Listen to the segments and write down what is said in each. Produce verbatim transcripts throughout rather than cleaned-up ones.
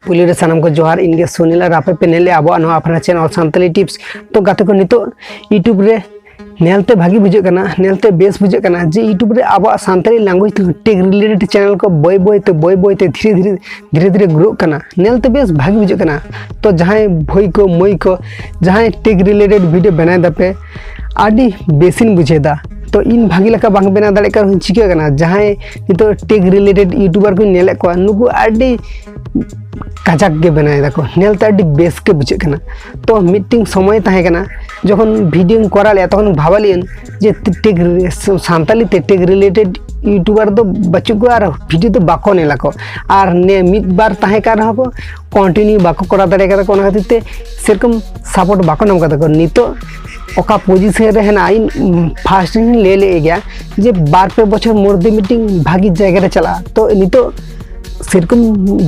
ᱯᱩᱭᱞᱩ ᱨᱮ ᱥᱟᱱᱟᱢ ᱠᱚ ᱡᱚᱦᱟᱨ, ᱤᱧ ᱜᱮ ᱥᱩᱱᱤᱞ ᱟᱨ ᱟᱯᱮ ᱯᱮ ᱧᱮᱞᱮᱫᱼᱟ ᱟᱵᱚᱣᱟᱜ ᱱᱚᱣᱟ ᱟᱯᱱᱟᱨ ᱪᱮᱱᱮᱞ ᱚᱞ ᱥᱟᱱᱛᱟᱲᱤ ᱴᱤᱯᱥ᱾ ᱛᱚ ᱜᱟᱛᱮ ᱠᱚ, ᱱᱤᱛᱚᱜ YouTube ᱨᱮ ᱧᱮᱞᱛᱮ ᱵᱷᱟᱜᱮ ᱵᱩᱡᱷᱟᱹᱜ ᱠᱟᱱᱟ, ᱧᱮᱞᱛᱮ ᱵᱮᱥ ᱵᱩᱡᱷᱟᱹᱜ ᱠᱟᱱᱟ ᱡᱮ YouTube ᱨᱮ ᱟᱵᱚᱣᱟᱜ ᱥᱟᱱᱛᱟᱲᱤ ᱞᱮᱝᱜᱩᱭᱮᱡᱽ ᱛᱮ ᱴᱮᱠ ᱨᱤᱞᱮᱴᱮᱰ ᱪᱮᱱᱮᱞ ᱠᱚ ᱵᱟᱹᱭ ᱵᱟᱹᱭ ᱛᱮ ᱵᱟᱹᱭ ᱵᱟᱹᱭ ᱛᱮ ᱫᱷᱤᱨᱮ ᱫᱷᱤᱨᱮ ᱫᱷᱤᱨᱮ ᱫᱷᱤᱨᱮ ᱜᱨᱳᱜ ᱠᱟᱱᱟ᱾ ᱧᱮᱞᱛᱮ ᱵᱮᱥ ᱵᱷᱟᱜᱮ ᱵᱩᱡᱷᱟᱹᱜ ᱠᱟᱱᱟ᱾ ᱛᱚ ᱡᱟᱦᱟᱸᱭ ᱵᱷᱟᱹᱭ ᱠᱚ ᱢᱟᱹᱭ ᱠᱚ ᱡᱟᱦᱟᱸᱭ ᱴᱮᱠ ᱨᱤᱞᱮᱴᱮᱰ ᱵᱷᱤᱰᱤᱭᱳ ᱵᱮᱱᱟᱣ ᱫᱟᱯᱮ, ᱟᱹᱰᱤ ᱵᱮᱥᱤᱧ ᱵᱩᱡᱷᱟᱹᱣ ᱮᱫᱟ᱾ ᱛᱚ ᱤᱧ ᱵᱷᱟᱜᱮ ᱞᱮᱠᱟ ᱵᱟᱝ ᱵᱮᱱᱟᱣ ᱫᱟᱲᱮᱭᱟᱜ ᱠᱟᱱ ᱨᱮᱦᱚᱸ ᱪᱤᱠᱟᱹᱜ ᱠᱟᱱᱟ, ᱡᱟᱦᱟᱸᱭ ᱱᱤᱛᱚᱜ ᱴᱮᱠ ᱨᱤᱞᱮᱴᱮᱰ ᱤᱭᱩᱴᱩᱵᱟᱨ ᱠᱚᱧ ᱧᱮᱞᱮᱫ ᱠᱚᱣᱟ, ᱱᱩᱠᱩ ᱟᱹᱰᱤ ᱠᱟᱡᱟᱠ ᱜᱮ ᱵᱮᱱᱟᱣ ᱫᱟᱠᱚ, ᱧᱮᱞᱛᱮ ᱟᱹᱰᱤ ᱵᱮᱥ ᱜᱮ ᱵᱩᱡᱷᱟᱹᱜ ᱠᱟᱱᱟ᱾ ᱛᱚ ᱢᱤᱫᱴᱮᱱ ᱥᱚᱢᱚᱭ ᱛᱟᱦᱮᱸ ᱠᱟᱱᱟ, ᱡᱚᱠᱷᱚᱱ ᱵᱷᱤᱰᱤᱭᱳᱧ ᱠᱚᱨᱟᱣ ᱞᱮᱫᱼᱟ, ᱛᱚᱠᱷᱚᱱ ᱵᱷᱟᱵᱟᱣ ᱞᱮᱫᱟᱹᱧ ᱡᱮ ᱴᱮᱠ, ᱥᱟᱱᱛᱟᱲᱤ ᱛᱮ ᱴᱮᱠ ᱨᱤᱞᱮᱴᱮᱰ ᱤᱭᱩᱴᱩᱵᱟᱨ ᱫᱚ ᱵᱟᱹᱪᱩᱜ ᱠᱚᱣᱟ ᱟᱨ ᱵᱷᱤᱰᱤᱭᱳ ᱫᱚ ᱵᱟᱠᱚ ᱧᱮᱞ ᱟᱠᱚ᱾ ᱟᱨ ᱱᱮ ᱢᱤᱫ ᱵᱟᱨ ᱛᱟᱦᱮᱸ ᱠᱟᱱ ᱨᱮᱦᱚᱸ ᱠᱚ ᱠᱚᱱᱴᱤᱱᱤᱭᱩ ᱵᱟᱠᱚ ᱠᱚᱨᱟᱣ ᱫᱟᱲᱮ ᱠᱟᱫᱟ ᱠᱚ, ᱚᱱᱟ ᱠᱷᱟᱹᱛᱤᱨ ᱛᱮ ᱥᱮᱨᱚᱠᱚᱢ ᱥᱟᱯᱳᱨᱴ ᱵᱟᱠᱚ ᱧᱟᱢ ᱠᱟᱫᱟ ᱠᱚ᱾ ᱱᱤᱛᱚᱜ ᱚᱠᱟ ᱯᱚᱡᱤᱥᱚᱱ ᱨᱮ ᱦᱮᱱᱟᱜᱼᱟ, ᱤᱧ ᱯᱷᱟᱥᱴ ᱨᱮᱧ ᱞᱟᱹᱭ ᱞᱮᱫ ᱜᱮᱭᱟ ᱡᱮ ᱵᱟᱨ ᱯᱮ ᱵᱚᱪᱷᱚᱨ ᱢᱚᱫᱽᱫᱷᱮ ᱢᱤᱫᱴᱮᱱ ᱵᱷᱟᱹᱜᱤ ᱡᱟᱭᱜᱟ ᱨᱮ ᱪᱟᱞᱟᱜᱼᱟ᱾ ᱛᱚ ᱱᱤᱛᱚᱜ ᱥᱮᱨᱚᱠᱚᱢ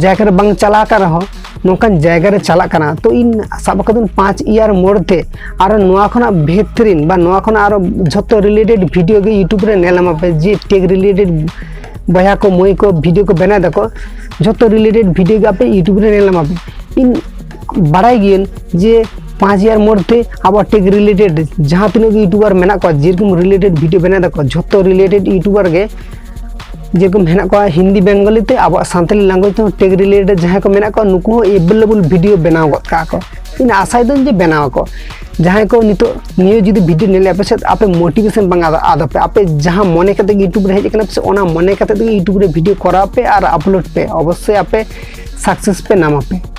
ᱡᱟᱭᱜᱟ ᱨᱮ ᱵᱟᱝ ᱪᱟᱞᱟᱣ ᱟᱠᱟᱱ ᱨᱮᱦᱚᱸ ᱱᱚᱝᱠᱟᱱ ᱡᱟᱭᱜᱟ ᱨᱮ ᱪᱟᱞᱟᱜ ᱠᱟᱱᱟ᱾ ᱛᱚ ᱤᱧ ᱥᱟᱵ ᱟᱠᱟᱫᱟᱹᱧ ᱯᱟᱸᱪ ᱤᱭᱟᱨ ᱢᱚᱫᱽᱫᱷᱮ ᱟᱨᱚ ᱱᱚᱣᱟ ᱠᱷᱚᱱᱟᱜ ᱵᱮᱦᱛᱟᱨᱤᱱ ᱵᱟ ᱱᱚᱣᱟ ᱠᱷᱚᱱᱟᱜ ᱟᱨᱚ ᱡᱷᱚᱛᱚ ᱨᱤᱞᱮᱴᱮᱰ ᱵᱷᱤᱰᱤᱭᱳ ᱜᱮ ᱤᱭᱩᱴᱩᱵᱽ ᱨᱮ ᱧᱮᱞ ᱧᱟᱢᱟᱯᱮ, ᱡᱮ ᱴᱮᱠ ᱨᱤᱞᱮᱴᱮᱰ ᱵᱚᱭᱦᱟ ᱠᱚ ᱢᱟᱹᱭ ᱠᱚ ᱵᱷᱤᱰᱤᱭᱳ ᱠᱚ ᱵᱮᱱᱟᱣ ᱫᱟᱠᱚ, ᱡᱷᱚᱛᱚ ᱨᱤᱞᱮᱴᱮᱰ ᱵᱷᱤᱰᱤᱭᱳ ᱜᱮ ᱟᱯᱮ ᱤᱭᱩᱴᱩᱵᱽ ᱨᱮ ᱧᱮᱞ ᱧᱟᱢᱟᱯᱮ᱾ ᱤᱧ ᱵᱟᱲᱟᱭ ᱜᱤᱭᱟᱹᱧ ᱡᱮ ᱯᱟᱸᱪ ᱤᱭᱟᱨ ᱢᱚᱫᱽᱫᱷᱮ ᱟᱵᱚ ᱴᱮᱠ ᱨᱤᱞᱮᱴᱮᱰ ᱡᱟᱦᱟᱸ ᱛᱤᱱᱟᱹᱜ ᱜᱮ ᱤᱭᱩᱴᱩᱵᱟᱨ ᱢᱮᱱᱟᱜ ᱠᱚᱣᱟ, ᱡᱮᱨᱚᱠᱚᱢ ᱨᱤᱞᱮᱴᱮᱰ ᱵᱷᱤᱰᱤᱭᱳ ᱵᱮᱱᱟᱣ ᱫᱟᱠᱚ, ᱡᱷᱚᱛᱚ ᱨᱤᱞᱮᱴᱮᱰ ᱤᱭᱩᱴᱩᱵᱟᱨ ᱜᱮ ᱡᱮᱨᱚᱠᱚᱢ ᱦᱮᱱᱟᱜ ᱠᱚᱣᱟ ᱦᱤᱱᱫᱤ ᱵᱮᱝᱜᱚᱞᱤ ᱛᱮ, ᱟᱵᱚᱣᱟᱜ ᱥᱟᱱᱛᱟᱲᱤ ᱞᱮᱝᱜᱩᱭᱮᱡᱽ ᱛᱮᱦᱚᱸ ᱴᱮᱠ ᱨᱤᱞᱮᱴᱮᱰ ᱡᱟᱦᱟᱸᱭ ᱠᱚ ᱢᱮᱱᱟᱜ ᱠᱚᱣᱟ, ᱱᱩᱠᱩ ᱦᱚᱸ ᱮᱵᱮᱞᱮᱵᱮᱞ ᱵᱷᱤᱰᱤᱭᱳ ᱵᱮᱱᱟᱣ ᱜᱚᱫ ᱠᱟᱜᱼᱟ ᱠᱚ᱾ ᱤᱧ ᱟᱥᱟᱭ ᱫᱟᱹᱧ ᱡᱮ ᱵᱮᱱᱟᱣ ᱟᱠᱚ᱾ ᱡᱟᱦᱟᱸᱭ ᱠᱚ ᱱᱤᱛᱚᱜ ᱱᱤᱭᱟᱹ ᱡᱩᱫᱤ ᱵᱷᱤᱰᱤᱭᱳ ᱧᱮᱞ ᱟᱯᱮ ᱥᱮ, ᱟᱯᱮ ᱢᱳᱴᱤᱵᱷᱮᱥᱚᱱ ᱵᱟᱝ ᱟᱫᱚ, ᱟᱫᱚ ᱯᱮ, ᱟᱯᱮ ᱡᱟᱦᱟᱸ ᱢᱚᱱᱮ ᱠᱟᱛᱮ ᱜᱮ ᱤᱭᱩᱴᱩᱵᱽ ᱨᱮ ᱦᱮᱡ ᱟᱠᱟᱱᱟ ᱯᱮ ᱥᱮ, ᱚᱱᱟ ᱢᱚᱱᱮ ᱠᱟᱛᱮ ᱜᱮ ᱤᱭᱩᱴᱩᱵᱽ ᱨᱮ ᱵᱷᱤᱰᱤᱭᱳ ᱠᱚᱨᱟᱣ ᱯᱮ ᱟᱨ ᱟᱯᱞᱳᱰ ᱯᱮ, ᱚᱵᱚᱥᱥᱳᱭ ᱟᱯᱮ ᱥᱟᱠᱥᱮᱥ ᱯᱮ ᱧᱟᱢᱟ ᱯᱮ᱾